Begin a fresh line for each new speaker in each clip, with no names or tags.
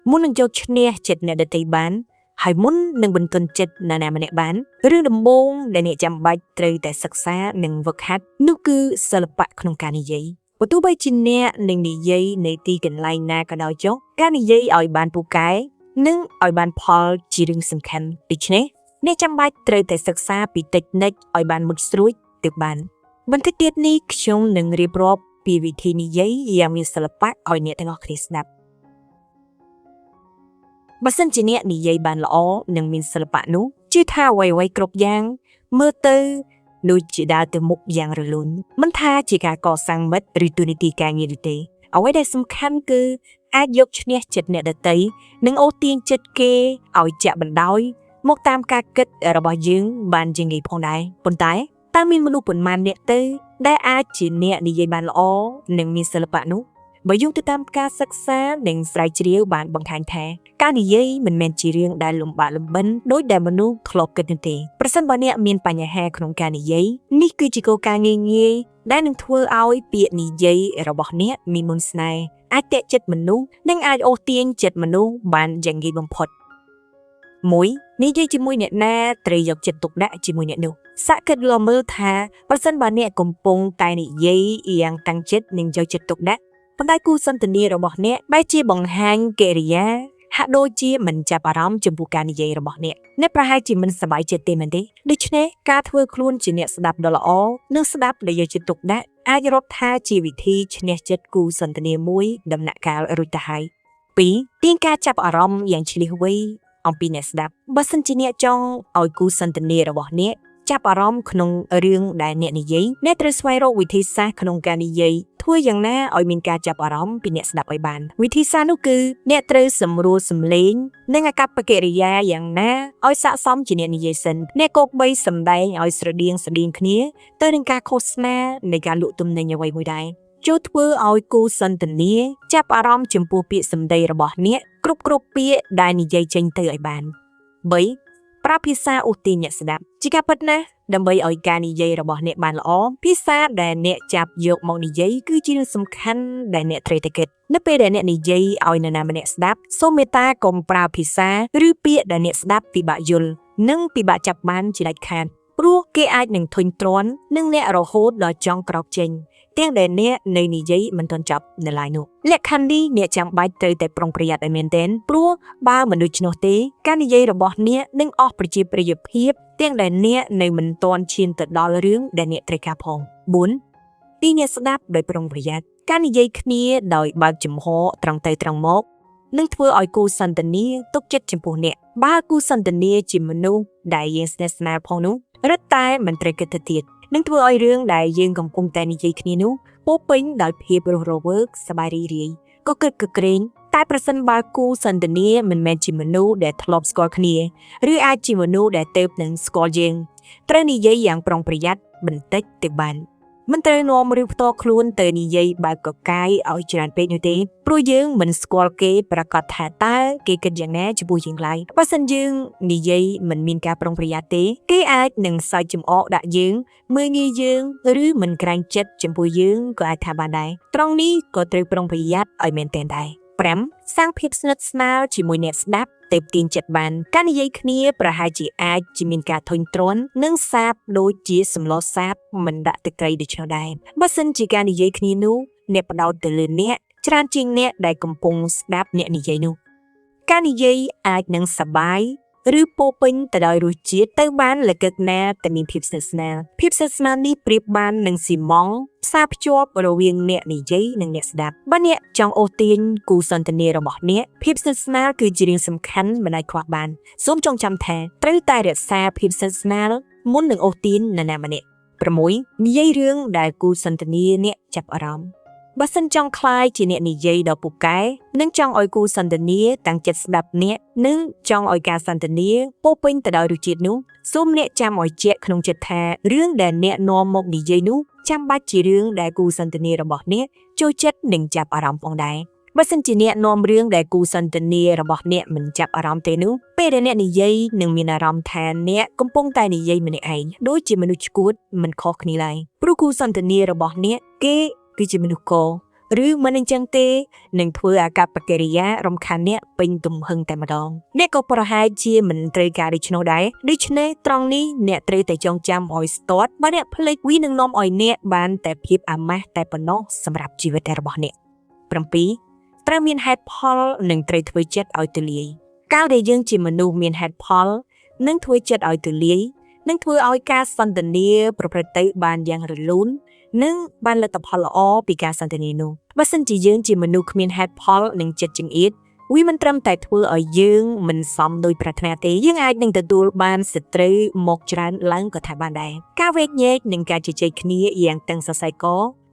មុននឹងយកឈ្នះចិត្តអ្នកដទៃបាន ហើយមុននឹងបន្ទន់ចិត្តនរណាម្នាក់បានរឿងដំបូងដែលអ្នកចាំបាច់ត្រូវតែសិក្សានិងហ្វឹកហាត់នោះគឺសិល្បៈក្នុងការនិយាយបើទោះបីជាអ្នកនឹងនិយាយនៅទីកន្លែងណាក៏ដោយចុះការនិយាយឲ្យបានពូកែនិងឲ្យបានផលជារឿងសំខាន់ដូច្នេះអ្នកចាំបាច់ត្រូវតែសិក្សាពីតិចនិចឲ្យបានមុតស្រួចទើបបានបន្តិចទៀតនេះខ្ញុំនឹងរៀបរាប់ពីវិធីនិយាយយ៉ាងមានសិល្បៈឲ្យអ្នកទាំងអស់គ្នាស្ដាប់ បើសិនជាអ្នកនិយាយបានល្អនិងមានសិល្បៈនោះជឿថាអ្វីៗគ្រប់យ៉ាងមើលទៅដូចជាដើរទៅមុខយ៉ាងរលូនមិនថាជាការកសាងមិត្តឬទូនីតិការងារនោះទេអ្វីដែលសំខាន់គឺអាចយកឈ្នះចិត្តអ្នកដទៃនិងអូសទាញចិត្តគេឲ្យចាក់បណ្ដោយមកតាមការគិតរបស់យើងបានជាងាយផងដែរប៉ុន្តែតើមានមនុស្សប៉ុន្មានអ្នកទៅដែលអាចជាអ្នកនិយាយបានល្អនិងមានសិល្បៈនោះបើយោងទៅតាមការសិក្សានិងស្រាវជ្រាវបានបង្ហាញថា ការនិយាយមិនមែនជារឿងដែលលំបាកលំបិនដោយដែលមនុស្សធ្លាប់គិតនោះទេប្រសិនបើអ្នកមានបញ្ហាក្នុងការនិយាយនេះគឺជាគោលការណ៍ងាយៗដែលនឹងធ្វើឲ្យពាក្យនិយាយរបស់អ្នកមានមន្តស្នេហ៍អាចទាក់ចិត្តមនុស្សនិងអាចអូសទាញចិត្តមនុស្សបានយ៉ាងងាយបំផុត1និយាយជាមួយអ្នកណាត្រូវយកចិត្តទុកដាក់ជាមួយអ្នកនោះសាក់គិតលមើលថាប្រសិនបើអ្នកកំពុងតែនិយាយយ៉ាងតាំងចិត្តនិងយកចិត្តទុកដាក់ប៉ុន្តែគូសន្ទនារបស់អ្នកបែរជាបង្ហាញកិរិយា ហាក់ដូចជាមិនចាប់អារម្មណ៍ចំពោះការនិយាយរបស់អ្នកអ្នកប្រហែលជាមិនសប្បាយចិត្តទេមែនទេដូច្នេះការធ្វើខ្លួនជាអ្នកស្ដាប់ដ៏ល្អនិងស្ដាប់ដែលយកចិត្តទុកដាក់អាចរាប់ថាជាវិធីឈ្នះចិត្តគូសន្ទនាមួយដំណាក់កាលរួចទៅហើយ2ទាញការចាប់អារម្មណ៍យ៉ាងឈ្លាសវៃអំពីអ្នកស្ដាប់បើសិនជាអ្នកចង់ឲ្យគូសន្ទនារបស់អ្នកចាប់អារម្មណ៍ក្នុងរឿងដែលអ្នកនិយាយអ្នកត្រូវស្វែងរកវិធីសាស្ត្រក្នុងការនិយាយធ្វើយ៉ាងណាឲ្យមានការចាប់អារម្មណ៍ពីអ្នកស្ដាប់ឲ្យបានវិធីសាស្ត្រនោះគឺអ្នកត្រូវសម្រួលសំឡេងនិងអាកប្បកិរិយាយ៉ាងណាឲ្យស័ក្តិសមជាអ្នកនិយាយសិនអ្នកគប្បីសម្ដែងឲ្យស្រដៀងស្រដៀងគ្នាទៅនឹងការឃោសនានៃការលក់ទំនិញអ្វីមួយដែរចូលធ្វើឲ្យគូសន្ទនាចាប់អារម្មណ៍ចំពោះពាក្យសម្ដីរបស់អ្នកគ្រប់ៗពាក្យដែលនិយាយចេញទៅឲ្យបាន3ប្រើភាសាអូសទាញអ្នកស្ដាប់ជាការពិតណាស់ដើម្បីឲ្យការនិយាយរបស់អ្នកបានល្អភាសាដែលអ្នកចាប់យកមកនិយាយគឺជារឿងសំខាន់ដែលអ្នកត្រូវតែគិតនៅពេលដែលអ្នកនិយាយឲ្យនរណាម្នាក់ស្ដាប់សូមមេត្តាកុំប្រើភាសាឬពាក្យដែលអ្នកស្ដាប់ពិបាកយល់និងពិបាកចាប់បានជាដាច់ខាតព្រោះគេអាចនឹងធុញទ្រាន់នឹងអ្នករហូតដល់ចង់ក្រោកចេញទាំងដែលអ្នកនៅនិយាយមិនទាន់ចប់នៅឡើយនោះលក្ខខណ្ឌនេះអ្នកចាំបាច់ត្រូវតែប្រុងប្រយ័ត្នឲ្យមែនទែនព្រោះបើមិនដូច្នោះទេការនិយាយរបស់អ្នកនឹងអស់ប្រជាប្រិយភាពទាំងដែលអ្នកនៅមិនទាន់ឈានទៅដល់រឿងដែលអ្នកត្រូវការផង4ទីអ្នកស្ដាប់ដោយប្រុងប្រយ័ត្នការនិយាយគ្នាដោយបើកចំហត្រង់ទៅត្រង់មកនឹងធ្វើឲ្យគូសន្ទនាទុកចិត្តចំពោះអ្នកបើគូសន្ទនាជាមនុស្សដែលយើងស្និទ្ធស្នាលផងនោះរឹតតែមិនត្រូវគិតទៅទៀតនឹងធ្វើឲ្យរឿងដែលយើងកំពុងតែនិយាយគ្នានោះពោពេញដោយភាពរស់រវើកសប្បាយរីករាយក៏គិតក៏ក្រែងតែប្រសិនបើគូសន្ទនាមិនមែនជាមនុស្សដែលធ្លាប់ស្គាល់គ្នាឬអាចជាមនុស្សដែលទើបនឹងស្គាល់យើងត្រូវនិយាយយ៉ាងប្រុងប្រយ័ត្នបន្តិចទៅបានមិនត្រូវនាំរឿងផ្ទាល់ខ្លួនទៅនិយាយបើកកកាយឲ្យច្រើនពេកនោះទេព្រោះយើងមិនស្គាល់គេប្រកាសថាតើគេគិតយ៉ាងណាចំពោះយើងឡើយបើសិនយើងនិយាយមិនមានការប្រុងប្រយ័ត្នទេគេអាចនឹងសើចចំអកដាក់យើងមើលងាយយើងឬមិនក្រែងចិត្តចំពោះយើងក៏អាចថាបានដែរត្រង់នេះក៏ត្រូវប្រុងប្រយ័ត្នឲ្យមែនទែនដែរ5សាងភាពស្និទ្ធស្នាលជាមួយអ្នកស្ដាប់ទើបទាញចិត្តបានការនិយាយគ្នាប្រហែលជាអាចជាមានការធុញទ្រាន់និងសាបដូចជាសម្លសាបមិនដាក់ទឹកត្រីដូច្នោះដែរបើសិនជាការនិយាយគ្នានោះអ្នកផ្ដោតទៅលើអ្នកច្រើនជាងអ្នកដែលកំពុងស្ដាប់អ្នកនិយាយនោះការនិយាយអាចនឹងសប្បាយឬពោពេញទៅដោយរសជាតិទៅបានលកឹកណាតែមានភាពស្និទ្ធស្នាលភាពស្និទ្ធស្នាលនេះប្រៀបបាននឹងស៊ីម៉ង់ផ្សារភ្ជាប់រវាងអ្នកនិយាយនិងអ្នកស្ដាប់បើអ្នកចង់អូសទាញគូសន្ទនារបស់អ្នកភាពស្និទ្ធស្នាលគឺជារឿងសំខាន់មិនអាចខ្វះបានសូមចងចាំថាត្រូវតែរក្សាភាពស្និទ្ធស្នាលមុននឹងអូសទាញនរណាម្នាក់6និយាយរឿងដែលគូសន្ទនាអ្នកចាប់អារម្មណ៍បើសិនចង់ក្លាយជាអ្នកនិយាយដ៏ពូកែនិងចង់ឲ្យគូសន្ទនាតាំងចិត្តស្ដាប់អ្នកនិងចង់ឲ្យការសន្ទនាពោពេញទៅដោយរសជាតិនោះសូមអ្នកចាំឲ្យជាក់ក្នុងចិត្តថារឿងដែលអ្នកនាំមកនិយាយនោះចាំបាច់ជារឿងដែលគូសន្ទនារបស់អ្នកចូលចិត្តនិងចាប់អារម្មណ៍ផងដែរបើសិនជាអ្នកនាំរឿងដែលគូសន្ទនារបស់អ្នកមិនចាប់អារម្មណ៍ទេនោះពេលដែលអ្នកនិយាយនឹងមានអារម្មណ៍ថាអ្នកកំពុងតែនិយាយម្នាក់ឯងដូចជាមនុស្សឆ្កួតមិនខុសគ្នាឡើយព្រោះគូសន្ទនារបស់អ្នកគេគឺជាមនុស្សក ឬមិនអញ្ចឹងទេនឹងធ្វើអាកប្បកិរិយារំខានអ្នកពេញទំហឹងតែម្ដងអ្នកក៏ប្រហែលជាមិនត្រូវការដូច្នោះដែរដូច្នេះត្រង់នេះអ្នកត្រូវតែចងចាំឲ្យស្ទាត់បើអ្នកភ្លេចវានឹងនាំឲ្យអ្នកបានតែភាពអាម៉ាស់តែប៉ុណ្ណោះសម្រាប់ជីវិតរបស់អ្នក7ត្រូវមានហេតុផលនិងត្រូវធ្វើចិត្តឲ្យទូលាយកាលដែលយើងជាមនុស្សមានហេតុផលនិងធ្វើចិត្តឲ្យទូលាយនឹងធ្វើឲ្យការសន្ទនាប្រព្រឹត្តទៅបានយ៉ាងរលូននិងបានលទ្ធផលល្អពីការសន្ទនានោះបើសិនជាយើងជាមនុស្សគ្មានហេតុផលនិងចិត្តចង្អៀតវាមិនត្រឹមតែធ្វើឲ្យយើងមិនសមដោយប្រាថ្នាទេយើងអាចនឹងទទួលបានសត្រូវមកច្រើនឡើងក៏ថាបានដែរការវែកញែកនិងការជជែកគ្នាយ៉ាងតឹងសរសៃក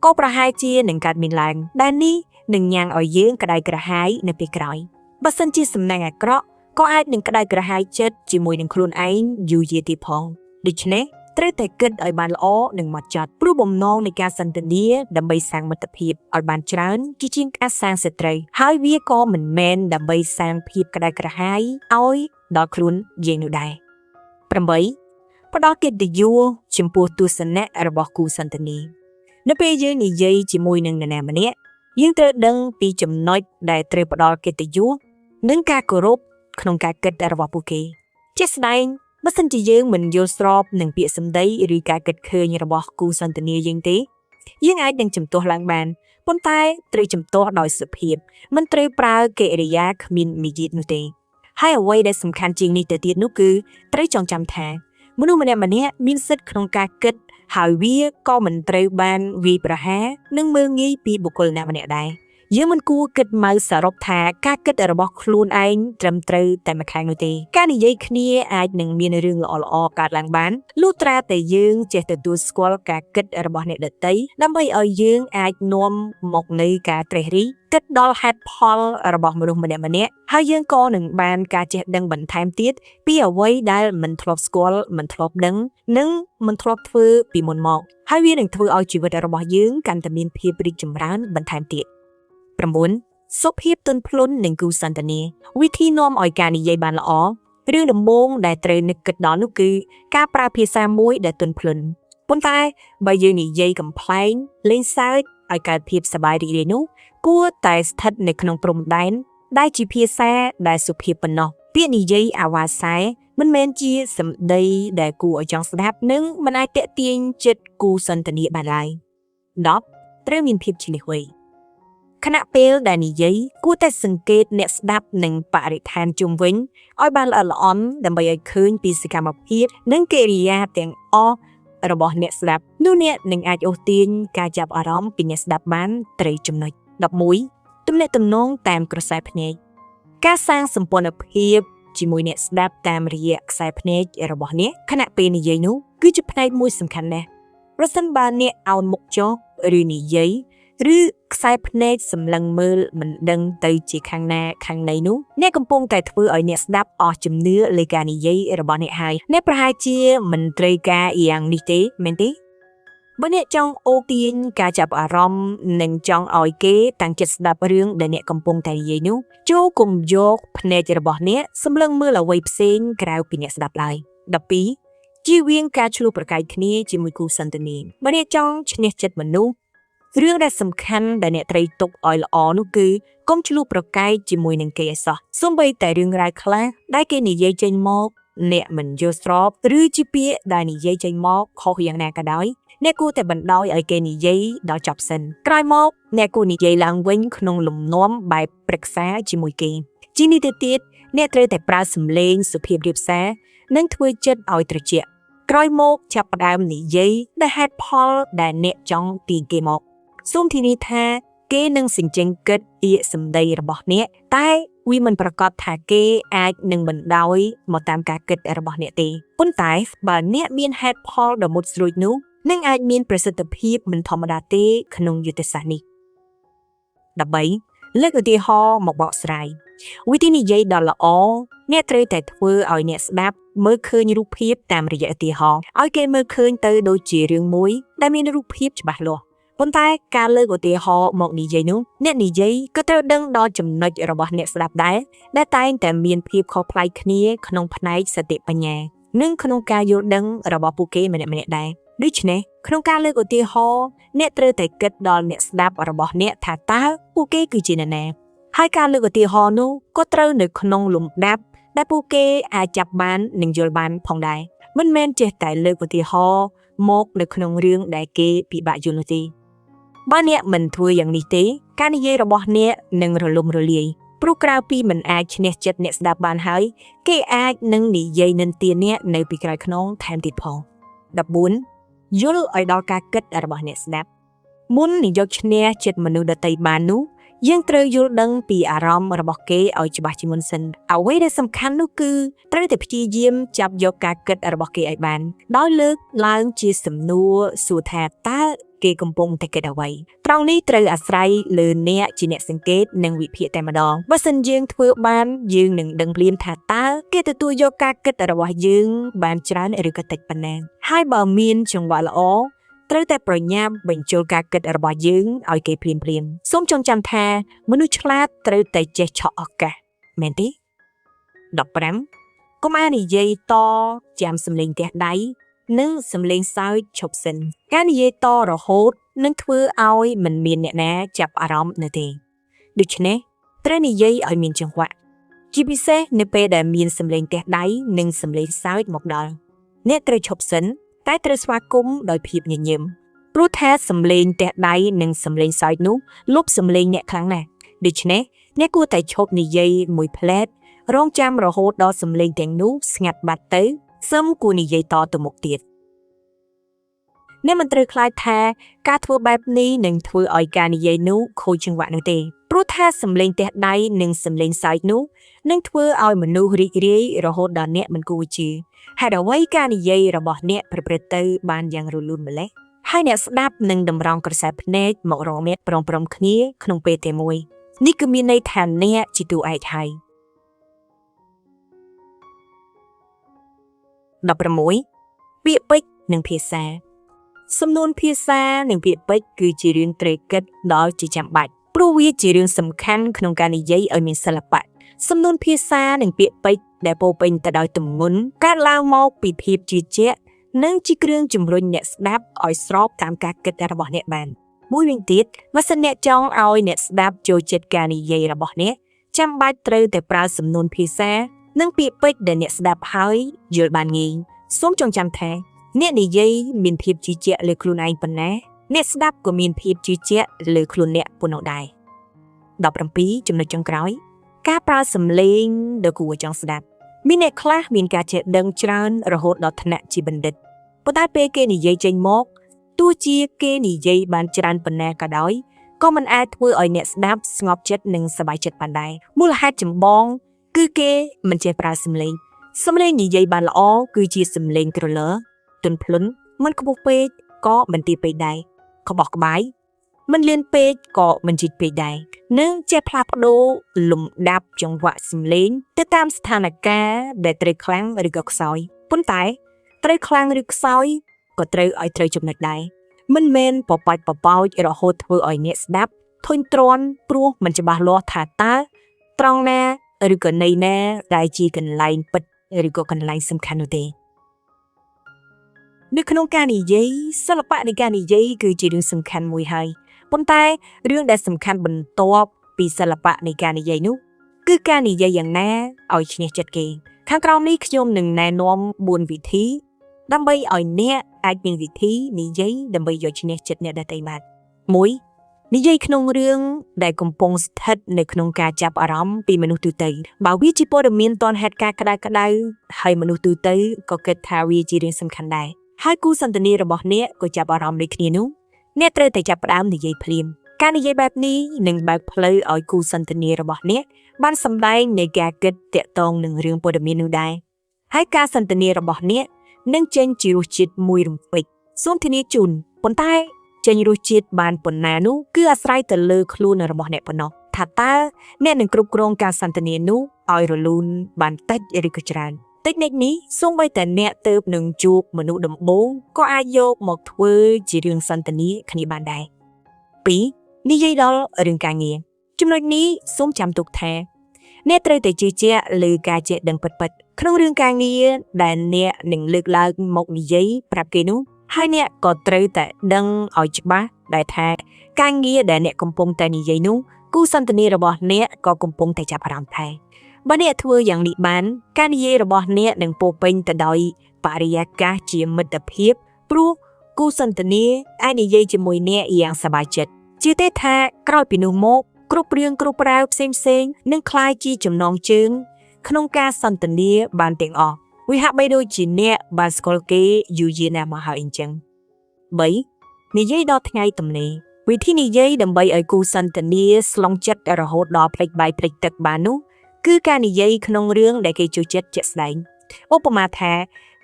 ក៏ប្រហែលជានឹងកើតមានឡើងដែលនេះនឹងញ៉ាំងឲ្យយើងក្តៅក្រហាយនៅពេលក្រោយបើសិនជាសំណាងអាក្រក់ក៏អាចនឹងក្តៅក្រហាយចិត្តជាមួយនឹងខ្លួនឯងយូរយារទៀតផងដូច្នេះត្រូវតែគិតឲ្យបានល្អនិងម៉ត់ចត់ព្រោះបំណងនៃការសន្ទនាដើម្បីសាងមិត្តភាពឲ្យបានច្រើនជាជាងការសាងសត្រូវហើយវាក៏មិនមែនដើម្បីសាងភាពក្តៅក្រហាយឲ្យដល់ខ្លួនយើងនោះដែរ8ផ្ដល់កិត្តិយសចំពោះទស្សនៈរបស់គូសន្ទនានៅពេលយើងនិយាយជាមួយនឹងនរណាម្នាក់យើងត្រូវដឹងពីចំណុចដែលត្រូវផ្ដល់កិត្តិយសនិងការគោរពក្នុងការគិតរបស់ពួកគេជាក់ស្ដែងបើសិនជាយើងមិនយល់ស្របនឹងពាក្យសម្ដីឬការគិតឃើញរបស់គូសន្ទនាយើងទេយើងអាចនឹងជំទាស់ឡើងបានប៉ុន្តែត្រូវជំទាស់ដោយសុភាពមិនត្រូវប្រើកិរិយាគ្មានមារយាទនោះទេហើយអ្វីដែលសំខាន់ជាងនេះទៅទៀតនោះគឺត្រូវចងចាំថាមនុស្សម្នាក់ៗមានសិទ្ធិក្នុងការគិតហើយវាក៏មិនត្រូវបានវាយប្រហារនិងមើលងាយពីបុគ្គលណាម្នាក់ដែរយើងមិនគួរគិតម៉ៅសរុបថាការគិតរបស់ខ្លួនឯងត្រឹមត្រូវតែម្ខាងនោះទេការនិយាយគ្នាអាចនឹងមានរឿងល្អៗកើតឡើងបានលុះត្រាតែយើងចេះទទួលស្គាល់ការគិតរបស់អ្នកដទៃដើម្បីឲ្យយើងអាចនាំមកនូវការត្រេះរិះគិតដល់ហេតុផលរបស់មនុស្សម្នាក់ៗហើយយើងក៏នឹងបានការចេះដឹងបន្ថែមទៀតពីអ្វីដែលមិនធ្លាប់ស្គាល់មិនធ្លាប់ដឹងនិងមិនធ្លាប់ធ្វើពីមុនមកហើយវានឹងធ្វើឲ្យជីវិតរបស់យើងកាន់តែមានភាពរីកចម្រើនបន្ថែមទៀត9សុភាពទន់ភ្លន់និងគូសន្ទនាវិធីនាំឲ្យការនិយាយបានល្អរឿងដំបូងដែលត្រូវនឹកគិតដល់នោះគឺការប្រើភាសាមួយដែលទន់ភ្លន់ប៉ុន្តែបើយើងនិយាយកំប្លែងលេងសើចឲ្យកើតភាពសប្បាយរីករាយនោះគួរតែស្ថិតនៅក្នុងព្រំដែនដែលជាភាសាដែលសុភាពប៉ុណ្ណោះពាក្យនិយាយអាវ៉ាសែមិនមែនជាសម្ដីដែលគួរឲ្យចង់ស្ដាប់និងមិនអាចទាក់ទាញចិត្តគូសន្ទនាបានឡើយ10ត្រូវមានភាពឈ្លាសវៃខណៈពេលដែលនិយាយគួរតែសង្កេតអ្នកស្ដាប់និងបរិស្ថានជុំវិញឲ្យបានល្អិតល្អន់ដើម្បីឲ្យឃើញពីសកម្មភាពនិងកិរិយាទាំងអស់របស់អ្នកស្ដាប់នោះអ្នកនឹងអាចអូសទាញការចាប់អារម្មណ៍ពីអ្នកស្ដាប់បានត្រូវចំណុច11ទំនាក់ទំនងតាមក្រសែភ្នែកការសាងសម្ព័ន្ធភាពជាមួយអ្នកស្ដាប់តាមរយៈខ្សែភ្នែករបស់អ្នកខណៈពេលនិយាយនោះគឺជាផ្នែកមួយសំខាន់ណាស់ប្រសិនបើអ្នកអោនមុខចុះឬនិយាយឬខ្សែភ្នែកសម្លឹងមើលមិនដឹងទៅជាខាងណាខាងណីនោះអ្នកកំពុងតែធ្វើឲ្យអ្នកស្ដាប់អស់ជំនឿលើការនិយាយរបស់អ្នកហើយអ្នកប្រហែលជាមិនត្រូវការយ៉ាងនេះទេមែនទេបើអ្នកចង់អូសទាញការចាប់អារម្មណ៍និងចង់ឲ្យគេតាំងចិត្តស្ដាប់រឿងដែលអ្នកកំពុងតែនិយាយនោះចូលកុំយកភ្នែករបស់អ្នកសម្លឹងមើលអ្វីផ្សេងក្រៅពីអ្នកស្ដាប់ឡើយ12ជៀសវាងការឆ្លោះប្រកែកគ្នាជាមួយគូសន្ទនាបើអ្នកចង់ឈ្នះចិត្តមនុស្សរឿងដែលសំខាន់ដែលអ្នកត្រូវទុកឲ្យល្អនោះគឺកុំឆ្លោះប្រកែកជាមួយនឹងគេឲ្យសោះសូម្បីតែរឿងរ៉ាវខ្លះដែលគេនិយាយចេញមកអ្នកមិនយល់ស្របឬជាពាក្យដែលនិយាយចេញមកខុសយ៉ាងណាក៏ដោយអ្នកគួរតែបណ្ដោយឲ្យគេនិយាយដល់ចប់សិនក្រោយមកអ្នកគួរនិយាយឡើងវិញក្នុងលំនាំបែបប្រឹក្សាជាមួយគេជាងនេះទៅទៀតអ្នកត្រូវតែប្រើសម្លេងសុភាពរាបសារនិងធ្វើចិត្តឲ្យត្រជាក់ក្រោយមកចាប់ផ្ដើមនិយាយដែលហេតុផលដែលអ្នកចង់ទាញគេមកសូមធានាថាគេនឹងសញ្ជឹងគិតពាក្យសម្ដីរបស់អ្នកតែវាមិនប្រកាសថាគេអាចនឹងបណ្ដោយមកតាមការគិតរបស់អ្នកទេប៉ុន្តែបើអ្នកមានហេតុផលដ៏មុតស្រួចនោះនឹងអាចមានប្រសិទ្ធភាពមិនធម្មតាទេក្នុងយុទ្ធសាស្ត្រនេះ13លើកឧទាហរណ៍មកបកស្រាយវិធីនិយាយដ៏ល្អអ្នកត្រូវតែធ្វើឲ្យអ្នកស្ដាប់មើលឃើញរូបភាពតាមរយៈឧទាហរណ៍ឲ្យគេមើលឃើញទៅដូចជារឿងមួយដែលមានរូបភាពច្បាស់លាស់ប៉ុន្តែការលើកឧទាហរណ៍មកនិយាយនោះអ្នកនិយាយក៏ត្រូវដឹងដល់ចំណុចរបស់អ្នកស្ដាប់ដែរដែលតែងតែមានភាពខុសប្លែកគ្នាក្នុងផ្នែកសតិបញ្ញានិងក្នុងការយល់ដឹងរបស់ពួកគេម្នាក់ៗដែរ ដូច្នេះក្នុងការលើកឧទាហរណ៍អ្នកត្រូវតែគិតដល់អ្នកស្ដាប់របស់អ្នកថាតើពួកគេគឺជានរណាហើយការលើកឧទាហរណ៍នោះក៏ត្រូវនៅក្នុងលំដាប់ដែលពួកគេអាចចាប់បាននិងយល់បានផងដែរមិនមែនចេះតែលើកឧទាហរណ៍មកនៅក្នុងរឿងដែលគេពិបាកយល់នោះទេបើអ្នកមិនធ្វើយ៉ាងនេះទេការនិយាយរបស់អ្នកនឹងរលំរលាយព្រោះក្រៅពីមិនអាចឈ្នះចិត្តអ្នកស្ដាប់បានហើយគេអាចនឹងនិយាយនិន្ទាអ្នកនៅពីក្រោយខ្នងថែមទៀតផង14យល់ឲ្យដល់ការគិតរបស់អ្នកស្ដាប់មុននឹងយកឈ្នះចិត្តមនុស្សដទៃបាននោះយើងត្រូវយល់ដឹងពីអារម្មណ៍របស់គេឲ្យច្បាស់ជាមុនសិនអ្វីដែលសំខាន់នោះគឺត្រូវតែព្យាយាមចាប់យកការគិតរបស់គេឲ្យបានដោយលើកឡើងជាសំណួរសួរថាតើគេកំពុងតែគិតអ្វីត្រង់នេះត្រូវអាស្រ័យលើអ្នកជាអ្នកសង្កេតនិងវិភាគតែម្ដងបើសិនយើងធ្វើបានយើងនឹងដឹងភ្លាមថាតើគេទទួលយកការគិតរបស់យើងបានច្រើនឬក៏តិចប៉ុណ្ណាហើយបើមានចង្វាក់ល្អត្រូវតែប្រញាប់បញ្ចូលការគិតរបស់យើងឲ្យគេភ្លាមភ្លាមសូមចងចាំថាមនុស្សឆ្លាតត្រូវតែចេះឆក់ឱកាសមែនទេ15កុំអានិយាយតចាំសំឡេងទះដៃនិងសំឡេងសើចឈប់សិនការនិយាយតរហូតនឹងធ្វើឲ្យមិនមានអ្នកណាចាប់អារម្មណ៍នោះទេដូច្នេះត្រូវនិយាយឲ្យមានចង្វាក់ជាពិសេសនៅពេលដែលមានសំឡេងទះដៃនិងសំឡេងសើចមកដល់អ្នកត្រូវឈប់សិនតែត្រូវស្វាគមន៍ដោយភាពញញឹមព្រោះថាសំឡេងទះដៃនិងសំឡេងសើចនោះលុបសំឡេងអ្នកខ្លាំងណាស់ដូច្នេះអ្នកគួរតែឈប់និយាយមួយភ្លែតរងចាំរហូតដល់សំឡេងទាំងនោះស្ងាត់បាត់ទៅសឹមគួរនិយាយតទៅមុខទៀតអ្នកមិនត្រូវខ្លាចថាការធ្វើបែបនេះនឹងធ្វើឲ្យការនិយាយនោះខូចចង្វាក់នោះទេព្រោះថាសំឡេងទះដៃនិងសំឡេងសើចនោះនឹងធ្វើឲ្យមនុស្សរីករាយរហូតដល់អ្នកមិនគួរជឿហេតុអ្វីការនិយាយរបស់អ្នកប្រព្រឹត្តទៅបានយ៉ាងរលូនម្ល៉េះហើយអ្នកស្ដាប់នឹងតម្រង់ក្រសែភ្នែកមករកអ្នកព្រមៗគ្នាក្នុងពេលតែមួយនេះគឺមានន័យថាអ្នកជាតួឯកហើយ16ពាក្យពេចន៍និងភាសាសំនួនភាសានិងពាក្យពេចន៍គឺជារឿងត្រូវគិតដល់ជាចាំបាច់ព្រោះវាជារឿងសំខាន់ក្នុងការនិយាយឲ្យមានសិល្បៈសំនួនភាសានិងពាក្យពេចន៍ដែលពោពេញទៅដោយទម្ងន់កើតឡើងមកពីភាពជឿជាក់និងជាគ្រឿងជំរុញអ្នកស្ដាប់ឲ្យស្របតាមការគិតរបស់អ្នកបានមួយវិញទៀតបើសិនអ្នកចង់ឲ្យអ្នកស្ដាប់ចូលចិត្តការនិយាយរបស់អ្នកចាំបាច់ត្រូវតែប្រើសំនួនភាសានិងពាក្យពេចន៍ដែលអ្នកស្ដាប់ហើយយល់បានងាយសូមចងចាំថាអ្នកនិយាយមានភាពជឿជាក់លើខ្លួនឯងប៉ុណ្ណាអ្នកស្ដាប់ក៏មានភាពជឿជាក់លើខ្លួនអ្នកប៉ុណ្ណោះដែរ17ចំណុចចុងក្រោយការប្រើសំឡេងដ៏គួរឲ្យចង់ស្ដាប់មានអ្នកខ្លះមានការចេះដឹងច្រើនរហូតដល់ថ្នាក់ជាបណ្ឌិតប៉ុន្តែពេលគេនិយាយចេញមកទោះជាគេនិយាយបានច្រើនប៉ុណ្ណាក៏ដោយក៏មិនអាចធ្វើឲ្យអ្នកស្ដាប់ស្ងប់ចិត្តនិងសប្បាយចិត្តបានដែរមូលហេតុចម្បងគឺគេមិនចេះប្រើសំឡេងសំឡេងនិយាយបានល្អគឺជាសំឡេងក្រលើទន់ភ្លន់មិនខ្ពស់ពេកក៏មិនទាបពេកដែរក្បោះក្បាយមិនលឿនពេកក៏មិនយឺតពេកដែរនិងចេះផ្លាស់ប្ដូរលំដាប់ចង្វាក់សំឡេងទៅតាមស្ថានភាពដែលត្រូវខ្លាំងឬក៏ខ្សោយប៉ុន្តែត្រូវខ្លាំងឬខ្សោយក៏ត្រូវឲ្យត្រូវចំណុចដែរមិនមែនបបាច់បបោចរហូតធ្វើឲ្យអ្នកស្ដាប់ធុញទ្រាន់ព្រោះមិនច្បាស់លាស់ថាតើត្រង់ណាឬក៏ន័យណាដែលជាកន្លែងពិតឬក៏កន្លែងសំខាន់នោះទេនៅក្នុងការនិយាយសិល្បៈនៃការនិយាយគឺជារឿងសំខាន់មួយហើយប៉ុន្តែរឿងដែលសំខាន់បន្ទាប់ពីសិល្បៈនៃការនិយាយនោះគឺការនិយាយយ៉ាងណាឲ្យឈ្នះចិត្តគេខាងក្រោមនេះខ្ញុំនឹងណែនាំ4វិធីដើម្បីឲ្យអ្នកអាចមានវិធីនិយាយដើម្បីយកឈ្នះចិត្តអ្នកដទៃបាន1និយាយក្នុងរឿងដែលកំពុងស្ថិតនៅក្នុងការចាប់អារម្មណ៍ពីមនុស្សទូទៅបើវាជាព័ត៌មានទាន់ហេតុការណ៍ក្តៅៗហើយមនុស្សទូទៅក៏គិតថាវាជារឿងសំខាន់ដែរហើយគូសន្ទនារបស់អ្នកក៏ចាប់អារម្មណ៍ដូចគ្នានោះអ្នកត្រូវតែចាប់ផ្ដើមនិយាយភ្លាមការនិយាយបែបនេះនឹងបើកផ្លូវឲ្យគូសន្ទនារបស់អ្នកបានសម្ដែងនៃការគិតទាក់ទងនឹងរឿងព័ត៌មាននោះដែរហើយការសន្ទនារបស់អ្នកនឹងចេញជារសជាតិមួយរំពេចសូមធានាជូនប៉ុន្តែចេញរសជាតិបានប៉ុណ្ណានោះគឺអាស្រ័យទៅលើខ្លួនរបស់អ្នកប៉ុណ្ណោះថាតើអ្នកនឹងគ្រប់គ្រងការសន្ទនានោះឲ្យរលូនបានតិចឬក៏ច្រើនតិចនិចនេះសូម្បីតែអ្នកទៅនឹងជួបមនុស្សដំបូងក៏អាចយកមកធ្វើជារឿងសន្ទនាគ្នាបានដែរ2និយាយដល់រឿងការងារចំណុចនេះសូមចាំទុកថាអ្នកត្រូវតែជឿជាក់លើការចេះដឹងពិតៗក្នុងរឿងការងារដែលអ្នកនឹងលើកឡើងមកនិយាយប្រាប់គេនោះ ហើយអ្នកក៏ត្រូវតែដឹងឲ្យច្បាស់ដែរថាការងារដែលអ្នកកំពុងតែនិយាយនោះគូសន្ទនារបស់អ្នកក៏កំពុងតែចាប់អារម្មណ៍ដែរបើអ្នកធ្វើយ៉ាងនេះបានការនិយាយរបស់អ្នកនឹងពោរពេញទៅដោយបរិយាកាសជាមិត្តភាពព្រោះគូសន្ទនាអាចនិយាយជាមួយអ្នកយ៉ាងសប្បាយចិត្តជឿទេថាក្រោយពីនោះមកគ្រប់រឿងគ្រប់រ៉ាវផ្សេងៗនឹងក្លាយជាចំណងជើងក្នុងការសន្ទនាបានទាំងអស់វាហាក់បីដូចជាអ្នកបានស្គាល់គេយូរយារណាស់មកហើយអញ្ចឹង3និយាយដល់ថ្ងៃទំនេរវិធីនិយាយដើម្បីឲ្យគូសន្ទនាស្លងចិត្តរហូតដល់ភ្លេចបាយភ្លេចទឹកបាននោះគឺការនិយាយក្នុងរឿងដែលគេចូលចិត្តជាក់ស្ដែងឧបមាថា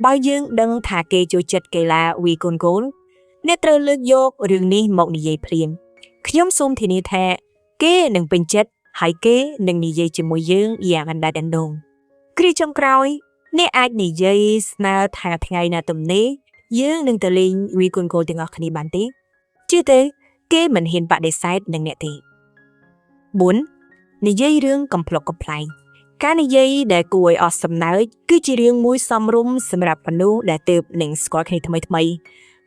បើយើងដឹងថាគេចូលចិត្តកីឡាវាយកូនហ្គោលអ្នកត្រូវលើកយករឿងនេះមកនិយាយភ្លាមខ្ញុំសូមធានាថាគេនឹងពេញចិត្តហើយគេនឹងនិយាយជាមួយយើងយ៉ាងអណ្ដែតអណ្ដូងគ្រាចុងក្រោយអ្នកអាចនិយាយស្នើថាថ្ងៃណាទំនេរយើងនឹងទៅលេងវាយកូនហ្គោលទាំងអស់គ្នាបានទេជឿទេគេមិនហ៊ានបដិសេធនឹងអ្នកទេ4និយាយរឿងកំប្លុកកំប្លែងការនិយាយដែលគួរឲ្យអស់សំណើចគឺជារឿងមួយសមរម្យសម្រាប់មនុស្សដែលទើបនឹងស្គាល់គ្នាថ្មីៗ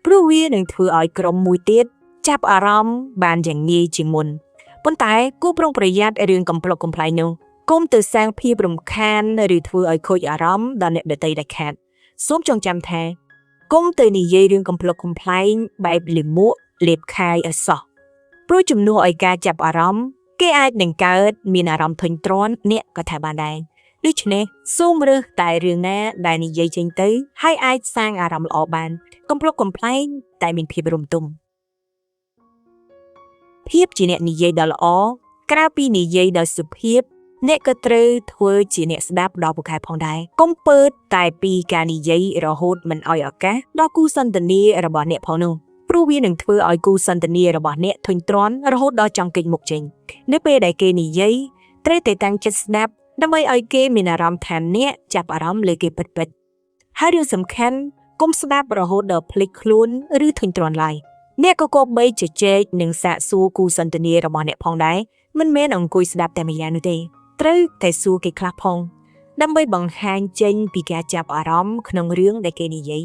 ព្រោះវានឹងធ្វើឲ្យក្រុមមួយទៀតចាប់អារម្មណ៍បានយ៉ាងងាយជាងមុនប៉ុន្តែគួរប្រុងប្រយ័ត្នរឿងកំប្លុកកំប្លែងនោះកុំទៅសាងភាពរំខានឬធ្វើឲ្យខូចអារម្មណ៍ដល់អ្នកដទៃដាច់ខាតសូមចងចាំថាកុំទៅនិយាយរឿងកំប្លុកកំប្លែងបែបលាមកលេបខាយឲ្យសោះព្រោះជំនួសឲ្យការចាប់អារម្មណ៍គេអាចនឹងកើតមានអារម្មណ៍ធុញទ្រាន់អ្នកក៏ថាបានដែរដូច្នេះសូមរើសតែរឿងណាដែលនិយាយចេញទៅហើយអាចសាងអារម្មណ៍ល្អបានកំប្លុកកំប្លែងតែមានភាពរំទុំភាពជាអ្នកនិយាយដ៏ល្អក្រៅពីនិយាយដោយសុភាពអ្នកក៏ត្រូវធ្វើជាអ្នកស្ដាប់ដ៏ពូកែផងដែរកុំពើតតែពីការនិយាយរហូតមិនឲ្យឱកាសដល់គូសន្ទនារបស់អ្នកផងនោះព្រោះវានឹងធ្វើឲ្យគូសន្ទនារបស់អ្នកធុញទ្រាន់រហូតដល់ចង់គេចមុខចេញនៅពេលដែលគេនិយាយត្រូវតែតាំងចិត្តស្ដាប់ដើម្បីឲ្យគេមានអារម្មណ៍ថាអ្នកចាប់អារម្មណ៍លើគេពិតៗហើយរឿងសំខាន់កុំស្ដាប់រហូតដល់ភ្លេចខ្លួនឬធុញទ្រាន់ឡើយអ្នកក៏គប្បីជជែកនិងសាកសួរគូសន្ទនារបស់អ្នកផងដែរមិនមែនអង្គុយស្ដាប់តែម្យ៉ាងនោះទេត្រូវតែសួរគេខ្លះផងដើម្បីបង្ហាញចេញពីការចាប់អារម្មណ៍ក្នុងរឿងដែលគេនិយាយ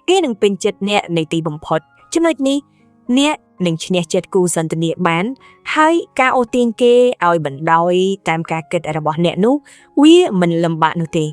គេនឹងពេញចិត្តអ្នកនៅទីបំផុតចំណុចនេះអ្នកនឹងឈ្នះចិត្តគូសន្ទនាបានហើយការអូសទាញគេឲ្យបណ្ដោយតាមការគិតរបស់អ្នកនោះវាមិនលំបាកនោះទេ។